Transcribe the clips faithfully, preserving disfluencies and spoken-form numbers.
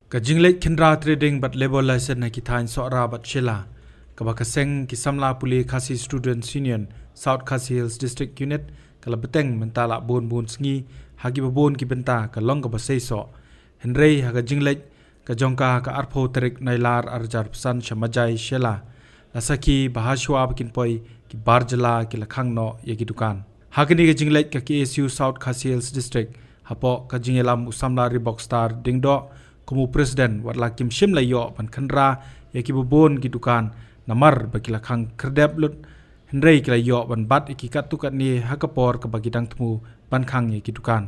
Ka jingleit khynra trading bad labour license ha ki thaiñ Sohra bad Shella, kaba ka seng ki samla pule Khasi Students Union, South Khasi Hills District Unit, ka la bteng mynta la bun bun sngi, ha kiba bun ki bynta ka long kaba seisoh. Hynrei ha ka jingleit ka jong ka ha ka arphew tarik Nailar arhajar arphew san sha Majai Shella, la sakhi ba hashwa ba kin poi ki bar jylla ki la khang noh ïa ki dukan. Ha kane ka jingleit ka K S U South Khasi Hills District, hapoh ka jingïalam u samla Reebok Star Diengdoh kum u president, wat la kim shym la ïoh ban khynra ïa kiba bun ki dukan namar ba ki la khang khyrdep lut, hynrei ki la ïoh ban bat ïa ki katto katne ha ka por kaba ki dang thmu ban khang ïa ki dukan.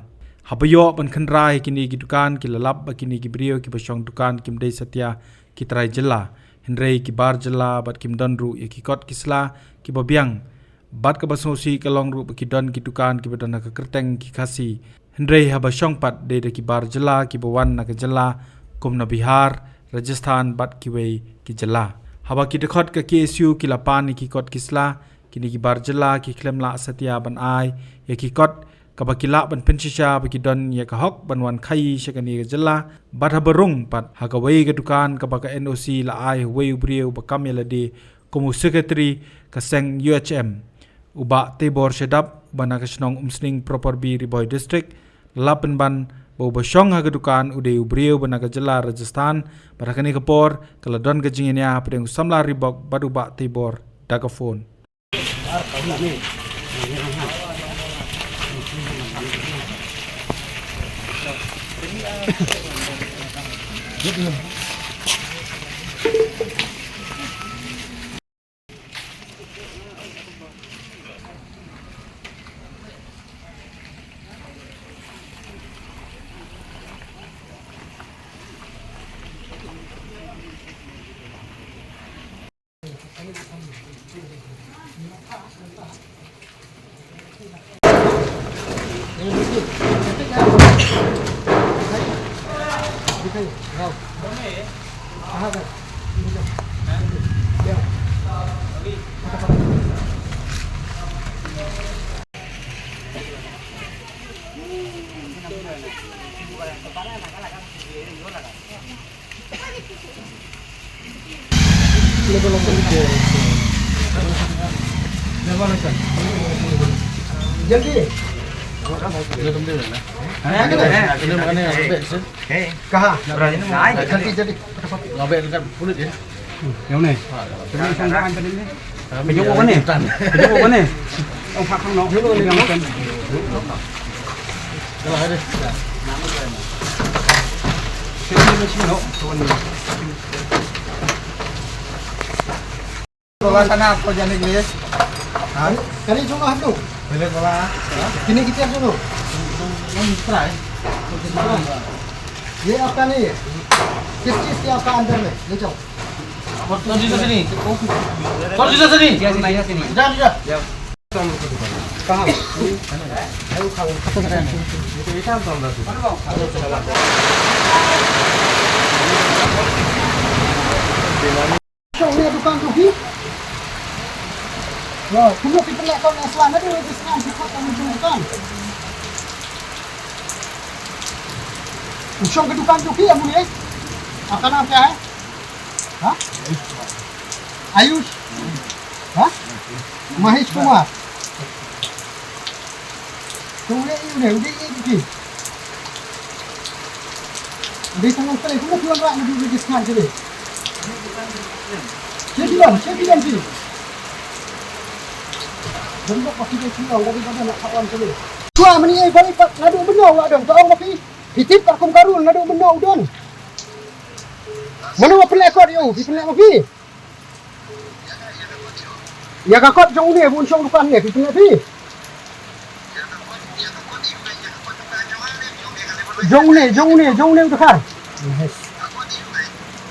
Haba ïoh ban khynra ïa kine ki dukan, ki la lap ba kine ki briew kiba shong dukan kim dei satia ki trai jylla, hynrei ki bar jylla bad kim don ruh ïa ki kot ki sla kiba biang. Bad kaba sngewsih ka long ruh ba ki don ki dukan kiba don ha ka kyrteng ki Khasi, hynrei haba shong pat dei da ki bar jylla kiba wan na ka jylla, kum na Bihar, Rajasthan bad kiwei ki jylla. Haba ki dkhot ka K S U ki la pan ïa ki kot ki sla, kine ki bar jylla ki khlem lah satia ban ai ïa ki kot kaba ki lah ban pynshisha ba ki don ïa ka hok ban wan khaii sha kane ka jylla. Bad haba rung pat ha kawei ka dukan kaba ka N O C la ai ha uwei u briew ba kam ïa lade kum u secretary ka seng U H M, u Bah Teibor Shadap, uba na ka shnong Umsning Proper B, Ri Bhoi District, la lap pynban ba uba shong ha ka dukan u dei u briew ba na ka jylla Rajasthan. Bad ha kane ka por ka la don ka jingïania hapdeng u samla Reebok bad u Bah Teibor da ka phone. जल्दी। कहाँ? जल्दी, जल्दी। Yang mana? Penyok apa ni? Penyok apa ni? Oh, hak kang nok. Yang macam. Sini, sini, nok. Bola sana, kau jangan ni. Ha? Kali jumlah tu. Boleh bola. Kini kita dulu. Yang try. ये आपका नहीं है। किस चीज़ की आपका अंदर में? ले जाओ। Kau di sini. Kau di sini. Dia sini, dia sini. Dah, dah. Kau. Shong ne dukan tu hi. Yo, kumno phi pynleh kot ne sla, naduh ïa ki sngewsih phi khot ka dukan. U shong ka dukan tu hi, amu ne. Aapka naam kya hai? Ha? Ayush. Ha? Mahesh Kumar. Te u dei, u dei, u dei, u dei, u dei. U dei tang u dei, kumno phi wan rah naduh register jong u dei. Sha ki don, sha ki don phi. Don bok phi dei phi wan, dei phi don na ka wan jong u dei. Shuwa mynne ei bali pat naduh mynno u la don, to ong ma phi. Phi tip katkum ka rule naduh mynno u don. Mano ba pynleh kot ïa u, phi pynleh ma phi. Ïa ka kot jong une, ba un shong dukan ne, phi pynleh phi. Jong une, jong une, jong une u dkhar.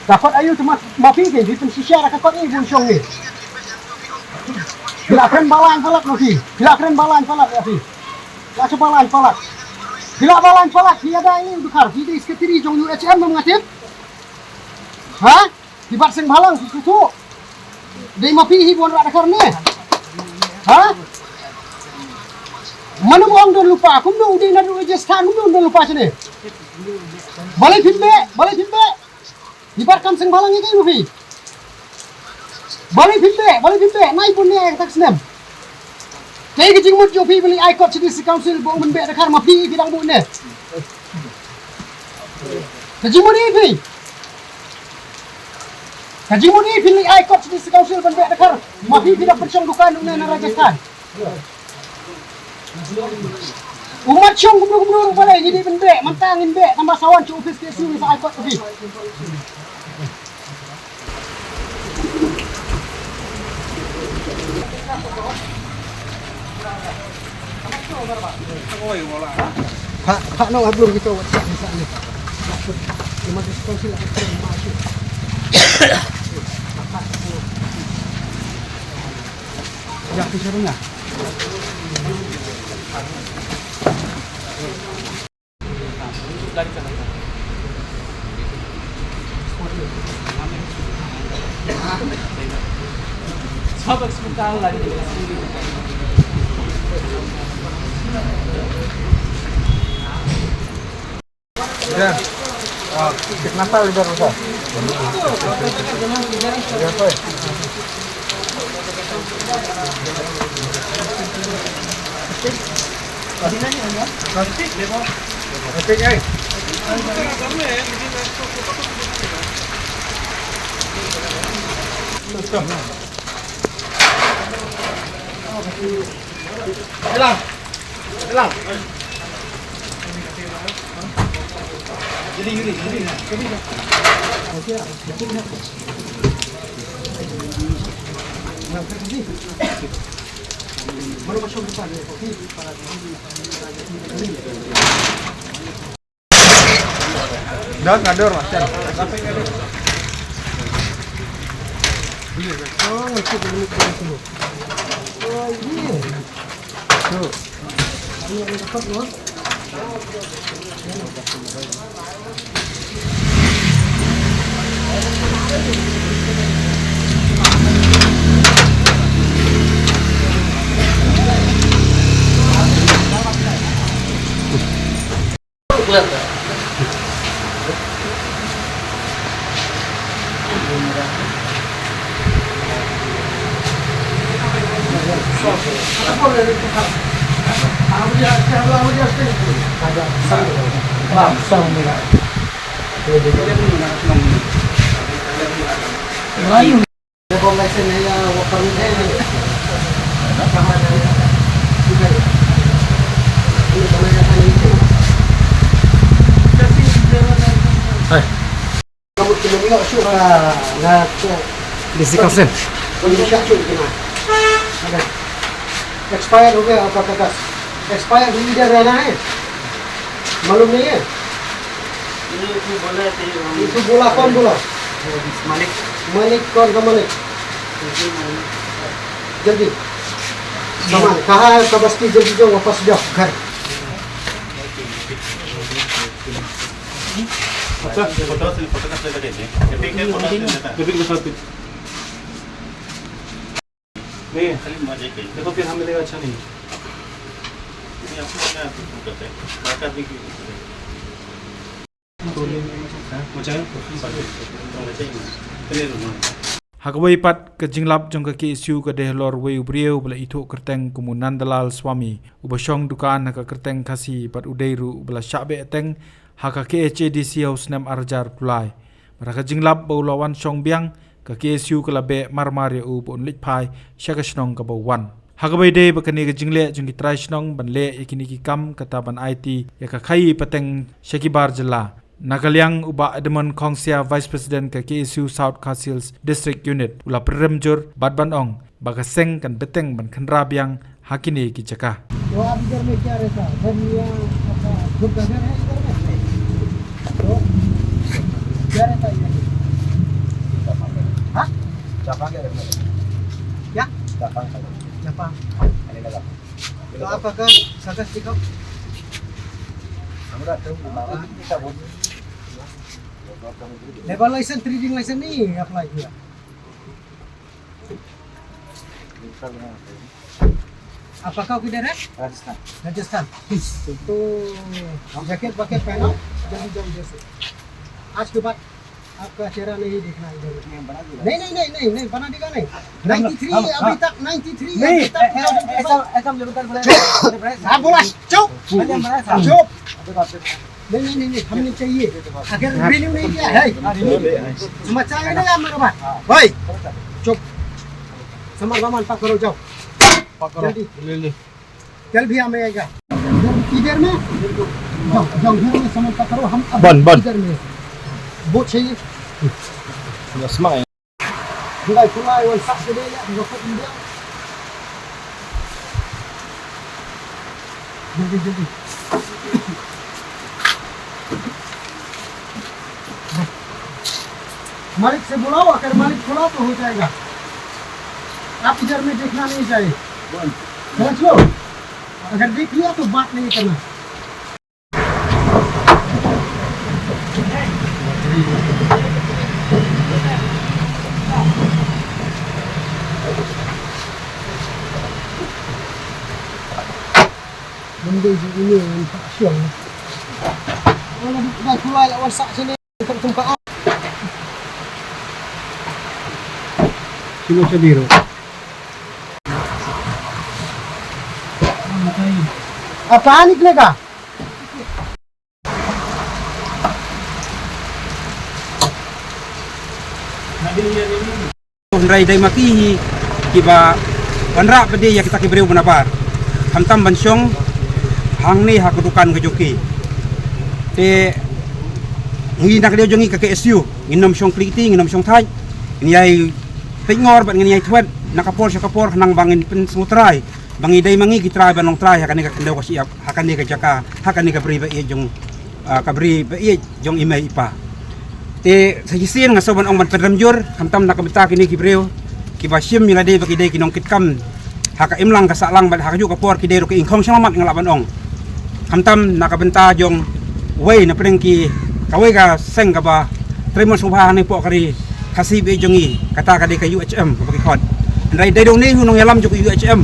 Ka kot aïu te ma, ma phi te, phi pynshisha da ka kot ei ba un shong ne. Phi la kren ba lain palat ma phi. Phi la kren ba lain palat ïa phi. La shu ba lain palat. Phi la ba lain palat, phi ïada ei u dkhar, phi dei secretary jong U H M, ngam nga tip. Ha? Phi bat seng bhalang, phi sngewthuh. Dei ma phi hi ba un rah dkhar ne. Ha? Mano ba ong don lypa, kumno u dei naduh Rajasthan, kumno u don lypa shane. Balei phim beh, balei phim beh. Ibar kam seng balang ïa kaei ma phi. Balei phim beh, balei phim beh, nai bun ne tak snem. Kaei ka jingmut jong phi ba leit ai kot sha District Council ba ong ban beh dkhar ma phi phi dang mut ne. Ka jingmut ïa phi. Ka jingmut ïa phi leit ai kot sha District Council ban beh dkhar ma phi phi dang pynshong dukan ne na Rajasthan. U mat shong kumno kumno ruh balei ngi dei ban beh, mynta ngin beh, tang ba sa wan sha office K S U ngi sa ai kot phi. Ha, ha, no, belum kita buat siap, misalnya. Cuma diskon sih lah, masuk. Idan. Ah, kitna saal idhar ruka? Idhar to hai. Plastic hai. Hilang. Hilang. Dah ngadur macam. Hai. Bisi kapsen. Expire ho gaya aapka kaagaz. Expire ho idhar rehna hai. Malum nahi hai? Ye to bola hai, ye to bola, kaun bola? Malik. Malik, kaun tha malik? Jaldi. Saman, kahan hai aapka basti, jaldi jao, wapas jao ghar. Acha, photo se, photo ka se lage the. Epic hai, photo se lage the. Epic ke saath bhi. Nahi, ye to phir hum milega, acha nahi. Ha kawei pat ka jinglap jong ka K S U ka dei halor uwei u briew ba la ithuh kyrteng kum u Nandalal Swami, uba shong dukan ha ka kyrteng Khasi bad u dei ruh uba la shah beh teng ha ka K H A D C ha u snem ar hajar arphew lai. Bad ha ka jinglap ba u la wan shong biang, ka K S U ka la beh mar mar ïa u ba un leit phai sha ka shnong kaba u wan. Ha kaba ïadei bad kane ka jingleh jong ki trai shnong ban leh ïa kine ki kam kata ban aiti ïa ka khaii pateng sha ki bar jylla, na ka liang u Bah Edmund Khongsai, Vice President ka K S U South Khasi Hills District Unit, u la pynrem jur bad ban ong ba ka seng kan bteng ban khynra biang ha kine ki jaka. Labour license, trading license nahi apply kiya. आपका गांव किधर है? राजस्थान। राजस्थान। तो जैकेट वैकेट पहनो, जल्दी जाओ इधर से। आज के बाद आपका चेहरा नहीं देखना इधर। नहीं, बना देगा। नहीं, नहीं, नहीं, नहीं, नहीं, बना देगा नहीं। हम, नाइंटी थ्री हम, अभी हाँ। तक, नाइंटी थ्री नहीं, अभी तक। ऐसा, ऐसा हम लोग बोला। चुप। आप बोला, चुप। पहले हमारा था। चुप। नहीं, नहीं, नहीं, नहीं, हम नहीं चाहिए। अगर रिन्यू नहीं किया है, हाँ, रिन्यू। समझ आया ना हमारा बात? भाई, चुप। समर बामन, पकड़ो, जाओ। पकड़ो। जल्दी। ले, ले। कल भी हमें आएगा। इधर, इधर में, जाओ, जाओ, इधर में समर पकड़ो, हम अब बन, बन। इधर में। वो चाहिए। Jai Pulai wan sah sini ya, jai India. Jai, jai, jai, jai. मालिक से बुलाओ, अगर मालिक बुलाओ तो हो जाएगा। आप इधर में देखना नहीं चाहिए। समझ लो, अगर देख लिया तो बात नहीं करना। अब कहाँ निकलेगा? Hynrei dei ma ki hi kiba wanrah pat de ïa kita ki briew ba nabar. Khamtam ban shong hangne ha ka dukan ka jong ki. Te ngi na ka liang jong ngi ka K S U ngin ym shong kti, ngin ym shong thait. Ngin ïai peit ngor bad ngin ïai thwet na ka por sha ka por khnang ba ngin pynsngewthuh ba ngi dei ma ngi ki trai ban long trai ha kane ka khyndew ka shyiap, ha kane ka jaka, ha kane ka bri ba ïeit jong, ah, ka bri ba ïeit jong i mei i pa. Te sa shisien nga sngewbha ban ong ban pynrem jur, khamtam na ka bynta kine ki briew kiba shim ïa lade ba ki dei ki nongkitkam ha ka imlang ka sahlang bad ha kajuh ka por ki dei ruh ki ingkhong sha mamat nga lah ban ong. Khamtam na ka bynta jong wei na pdeng ki, kawei ka seng kaba trei mon sngewbha hangne hapoh ka ri Khasi ba ïeit jong ngi, kata ka dei ka U H M kaba ki khot. Hynrei dei da une u nongïalam jong ka U H M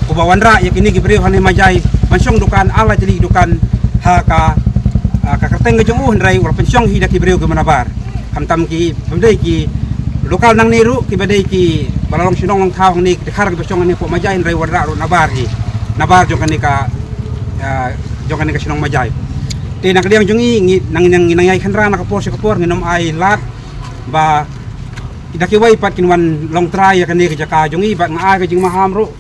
uba wanrah ïa kine ki briew hangne Majai ban shong dukan, ar lai tylli ki dukan ha ka, ah, ka kyrteng ka jong u, hynrei u la pynshong hi da ki briew kiba nabar. Khamtam ki, bym dei ki local nangne ruh, kiba dei kiba la long shnong long thaw hangne, ki dkhar kiba shong hangne hapoh Majai, hynrei wanrah ruh nabar hi, nabar jong kane ka, ah, jong kane ka shnong Majai. Te na ka liang jong ngi, ngi nang, nang, ngi nang ïai kynrad na ka por sha ka por, ngin ym ai lad ba da kiwei pat kin wan long trai ïa kane ka jaka jong ngi, bad nga ai ka jingmaham ruh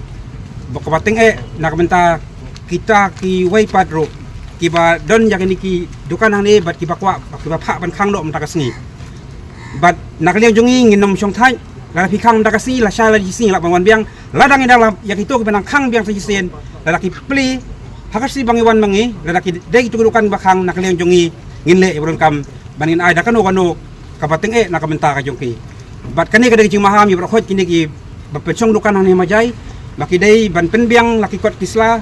ba kaba tyngeh na ka bynta kita kiwei pat ruh kiba don ïa kine ki dukan hangne bad kiba kwah, kiba phah ban khang noh mynta ka sngi. Bad na ka liang jong ngi ngin ym shong thait, lada phi khang mynta ka sngi, lashai la shi sngi lah ban wan biang, lada ngi da lap ïa kito kiba nang khang biang sa shisien, lada ki plie ha ka sngi ba ngi wan ma ngi, lada ki dei kito ki dukan ba khang, na ka liang jong ngi ngin leh ïa ba donkam ban ngin ai da kano kano kaba tyngeh na ka bynta ka jong ki. Bad kane ka dei ka jingmaham ïa baroh kine kiba pynshong dukan hangne Majai, ba ki dei ban pynbiang la ki kot ki sla,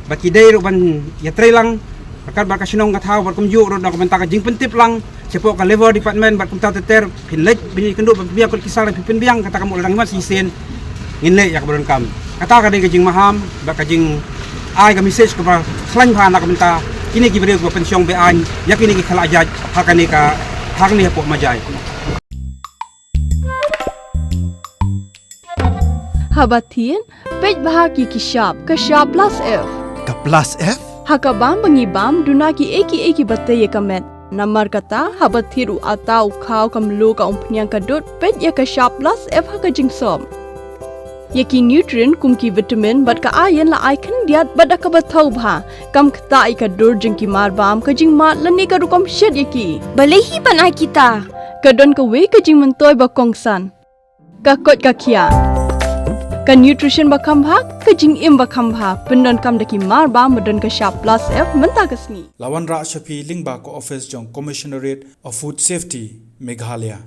ba ki dei ruh ban ïatreilang ryngkat bad ka shnong ka thaw, bad kumjuh ruh na ka bynta ka jingpyntip lang shapoh ka Labour Department bad kumta ter ter, phin leit ban ïakynduh ban pynbiang kot ki sla, phin pynbiang, kata ka mut la dang ïa mat shisien ngin leh ïa kaba donkam. Kata ka dei ka jingmaham bad ka jingai ka message kaba khlaiñ bha na ka bynta kine ki briew kiba pynshong be-aiñ ïa kine ki khlajait ha kane ka, ha kane hapoh Majai. Haba thied, peit bha ki ki shap, ka shap plus F. Ka plus F? Ha ka bam ba ngi bam, duna kiei kiei kiba tei ïa ka met. Namar kata, haba thied u atta, u khaw, ka mluh, ka umphniang, ka dud, peit ïa ka shap plus F ha ka jingsop. Ïa ki nutrient kum ki vitamin bad ka iron la ai khyndiat bad da kaba thaw bha. Kam ktah ïa ka dur jong ki mar bam, ka jingmad lane ka rukom shet ïa ki. Balei hi ban ai kita? Ka don kawei ka jingmyntoi ba kongsan. Ka koit ka khiah. Ka nutrition ba kham bha, ka jingim ba kham bha, pyndonkam da ki mar bam ba don ka shap plus F mynta ka sngi. La wanrah sha phi lyngba ka office jong Commissionerate of Food Safety, Meghalaya.